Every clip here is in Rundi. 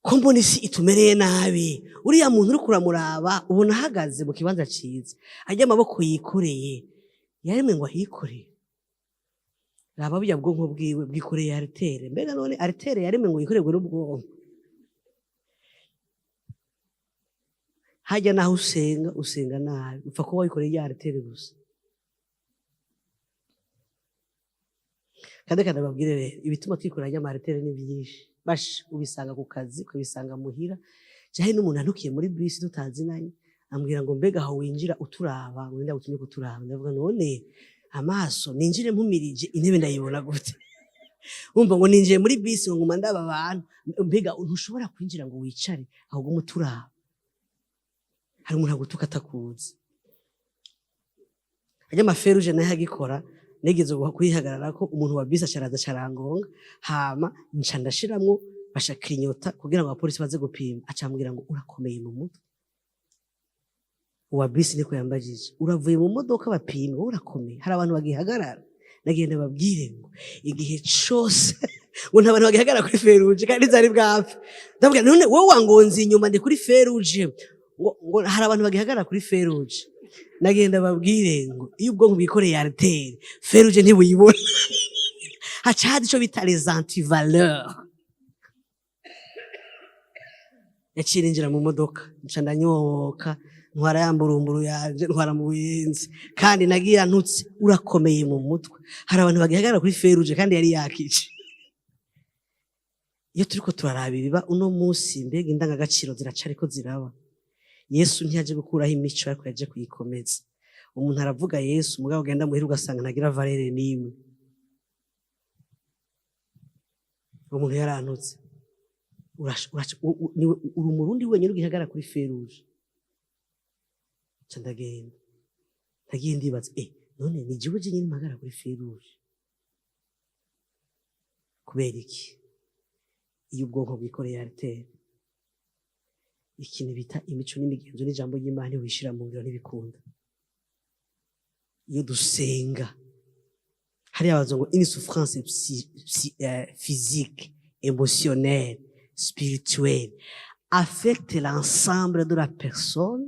Ko mbona isi itumereye nabi, uriya muntu uri kuramuraba ubona ahagaze mu kibanza ciza, arya amaboko yikoreye yaremwe ngo ayikorere. Raba burya bwonko bwiwe bwikoreye haltère. Mbega none haltère yaremwe ngo yikorerwe n'ubwonko? Hajya naho usenga, usenga nabi, upfa kuba wikoreye ya haltère gusa. Kandi kanababwire rero, ibituma twikorera rya haltère ni byinshi. Bash ubisanga ku kazi, ukabisanga muhira. Jahe n'umuntu antukiye muri bisi tutazinanye, ambwira ngo: "Mbega aho winjira uturaba, ngo ninde agutumye kuturaba?" Ndavuga: "None amaso ninjire mpumirije, intebe ndayibona gute?" Wumva ngo ninjiye muri bisi, ngo nguma ndaba abantu. Mbega ntushobora kwinjira ngo wicare, ahubwo umuturaba. Hari umuntu agutuka atakuzi. Ajya ama feux rouges nayo agikora, nigeze kuyihagarara ko umuntu wa bisi acaraza acarangonga, hama nca ndashiramwo basha clignotant kugira ngo abapolisi baze gupima. Acambwira ngo: "Urakomeye mu mutwe?" Uwa bisi niko yambajije: "Uravuye mu modoka bapime, wowe urakomeye?" Hari abantu bagihagarara. Nagenda babwire ngo igihe cose ngo nta bantu bagihagarara kuri feu rouge kandi zari bwapfe. Ndabwira: "None wowe wangonze inyuma, ndi kuri feu rouge." Ngo hari abantu bagihagarara kuri feu rouge. Nagenda babwire ngo iyo ubwonko bwikoreye haltère, feu rouge ntibuyibona. Haca haza ico bita les antivaleurs. Yaciye ninjira mu modoka, nca ndanyoka, ntwara ya mburumburu yanje, ntwara mu Buyenzi. Kandi nagiye antutse: "Urakomeye mu mutwe?" Hari abantu bagihagarara kuri feu rouge kandi yari yakije. Iyo turiko turaraba ibiba uno munsi, mbega indangagaciro ziracariko ziraba? Yesu ntiyaje gukuraho imico, ariko yaje kuyikomeza. Umuntu aravuga Yesu, mugabo ugenda muhira ugasanga ntagira valeur n'imwe. Umuntu yarantutse. Uri umurundi wenyine ugihagarara kuri feu rouge. Nca ndagenda, ndagiye ndibaza: "None ni jewe jenyine mpagarara kuri feu rouge?" Kubera iki? Iyo ubwonko bwikoreye haltère, ikintu bita imico n'imigenzo n'ijambo ry'Imana ntiwishira mu ngiro, ntibikunda. Iyo dusenga hariya bavuga ngo une souffrance physique, émotionnelle, spirituelle affecte l'ensemble de la personne,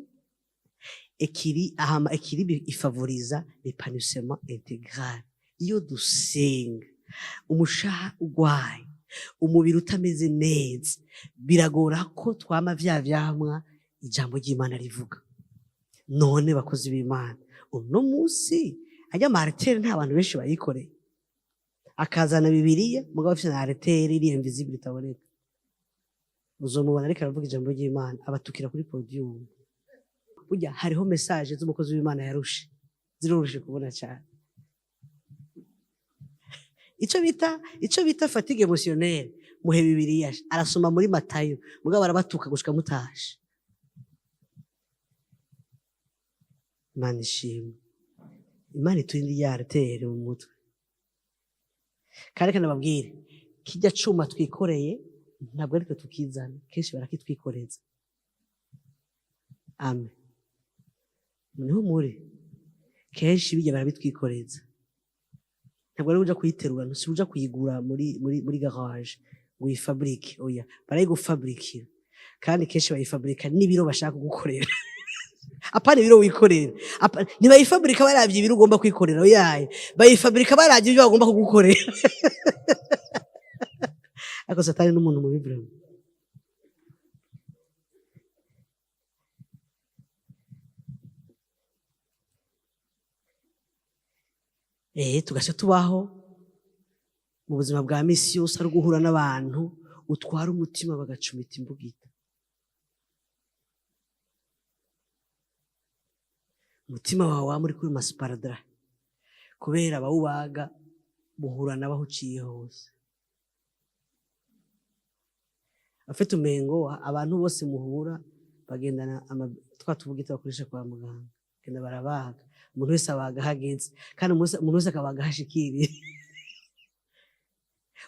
ahama équilibre ifavoriza l'épanouissement intégral. Iyo dusenga umushaha ugwaye, umubiri utameze neza, biragora ko twama vya vyamwa ijambo ry'Imana rivuga. None bakozi b'Imana, uno munsi ajya ama haltères nta bantu benshi bayikoreye. Akazana Bibiliya, mugabo afite na haltère iri invisible, itaboneka. Uzomubona ariko aravuga ijambo ry'Imana, abatukira kuri podium. Burya hariho message z'umukozi w'Imana yarushe, ziroroshe kubona cyane. Ico bita fatigue émotionnelle, muhe Bibiliya arasoma muri Matayo, mugabo arabatuka gushika mutashe. Imana ishimwe, Imana iturinde ya haltère mu mutwe. Kandi kanababwire, kijya cuma twikoreye ntabwo ariko tukizana, kenshi barakitwikoreza. Amen. Niho muri kenshi bijya barabitwikoreza. Ntabwo ari uja kuyiterura, si uja kuyigura muri garage ngo uyifabrike. Oya, barayigufabrikira, kandi kenshi bayifabrika n'ibiro bashaka kugukorera, apana ibiro wikorera. Ntibayifabrika baravye ibiro ugomba kwikorera. Oyaye, bayifabrika baravye ibyo bagomba kugukorera. Ariko Satani n'umuntu mubi vraiment. Tugaca tubaho mu buzima bwa misi yose ari guhura n'abantu utwara umutima bagacumita imbugita. Umutima wawe wama uri kuri ma sparadrap, kubera abawubaga muhura nabo aho uciye hose. Afite umengo abantu bose muhura bagendana twa tubugita bakoresha kwa muganga. Genda barabaga, umuntu wese abaga ahageze, kandi umuntu wese akabaga ahashikiriye.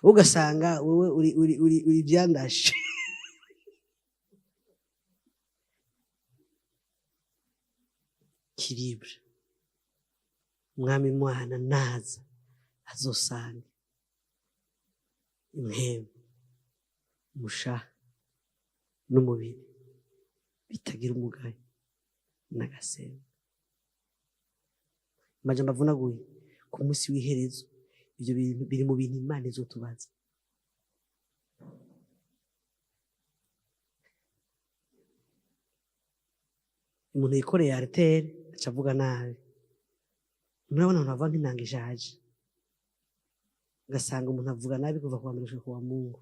Ugasanga wewe uri vyandashe. Équilibre. Umwami mwana naza azosange impwemu, umushaha. N'umubiri bitagira umugayo n'agasembo. Amajambo avunaguye, ku munsi w'iherezo ivyo bintu biri mu bintu Imana izotubaza. Umuntu yikoreye artère aca avuga nabi. Murabona abantu bavuga nk'inanga ishaje, ugasanga umuntu avuga nabi kuva kuwa mbere gushika kuwa Mungu.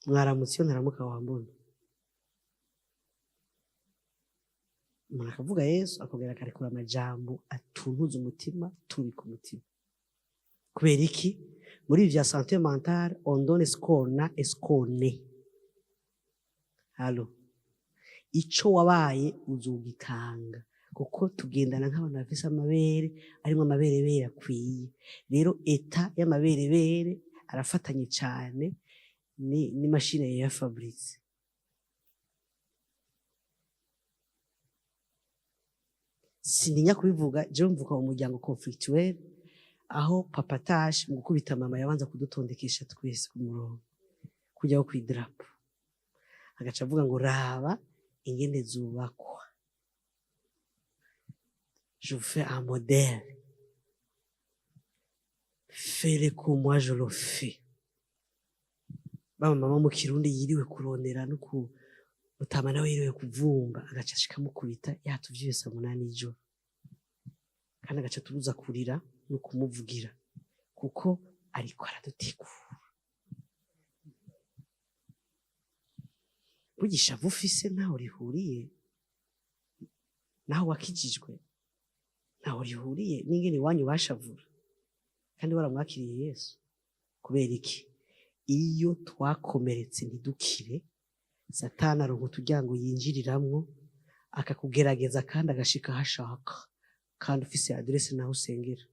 Mwaramutse, iyo ntaramuka wambona. Umuntu akavuga Yesu, akongera akarekura amajambo atuntuza umutima, tubika umutima. Kubera iki? Muri ivya santé mentale, on donne ce qu'on a et ce qu'on est. Allo, ico wabaye uzogitanga, kuko tugendana nk'abantu bafise amabere arimwo amaberebere akwiye. Rero état y'amaberebere arafatanye cane ni n'imashini ya Fabrice. Sintinya kubivuga, jewe mvuka mu muryango conflictuel, aho papa tashe mu gukubita mama yabanza kudutondekesha twese ku murongo kujyaho kw'idarapo, agaca avuga ngo: "Raba ingene zubakwa, je vous fais un modèle, fais-le comme moi je le fais." Baba mama mu Kirundi yiriwe kurondera no ku mutama nawe yiriwe kuvumba, agaca ashika amukubita yatuvyuye saa 8 y'ijoro, kandi agaca tubuza kurira no kumuvugira kuko ariko aradutegura. Burya ishavu ufise ntaho rihuriye naho wakijijwe, ntaho rihuriye n'ingene iwanyu bashavura kandi waramwakiriye Yesu. Kubera iki? Iyo twakomeretse ntidukire, Satani aronka uturyango yinjiriramwo, akakugerageza kandi agashika aho ashaka, kandi ufise adresse naho usengera.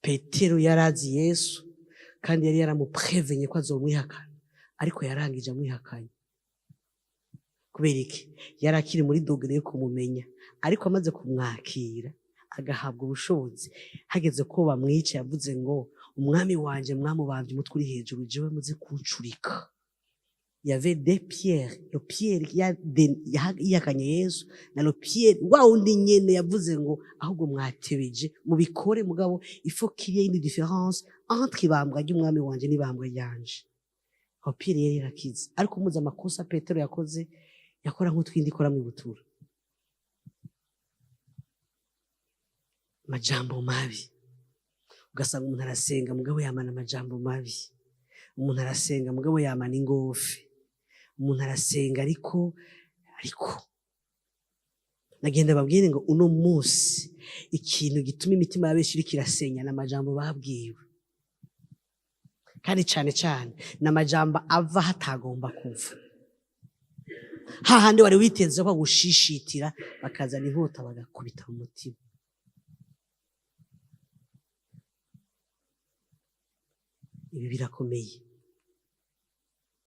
Petero yarazi Yesu kandi yari yaramuprevenye ko azomwihakana, ariko yarangije amwihakanye. Kubera iki? Yari akiri muri degré yo kumumenya, ariko amaze kumwakira agahabwa ubushobozi, hageze ko bamwica yavuze ngo: "Umwami wanje mwamubambye umutwe uri hejuru, jewe muze kuncurika." Il y avait des pierres, le Pierre yihakanye Yesu na le Pierre wa wundi nyene yavuze ngo: "Ahubwo mwatebeje mubikore, mugabo il faut qu'il y ait une différence entre ibambwa ry'umwami wanje n'ibambwa ryanje." Aho Pierre yari yarakize, ariko muzi amakosa Petero yakoze, yakora nk'utwindi ikora mw'ibutura, amajambo mabi. Ugasanga umuntu arasenga mugabo yamana amajambo mabi, umuntu arasenga mugabo yamana ingofi, umuntu arasenga ariko nagenda babwire ngo uno munsi ikintu gituma imitima ya benshi iriko irasenya ni amajambo babwiwe, kandi cane cane ni amajambo ava hatagomba kuva, hahandi wari witeze ko agushishitira, bakazana inkota bagakubita mu mutima. Ibi birakomeye.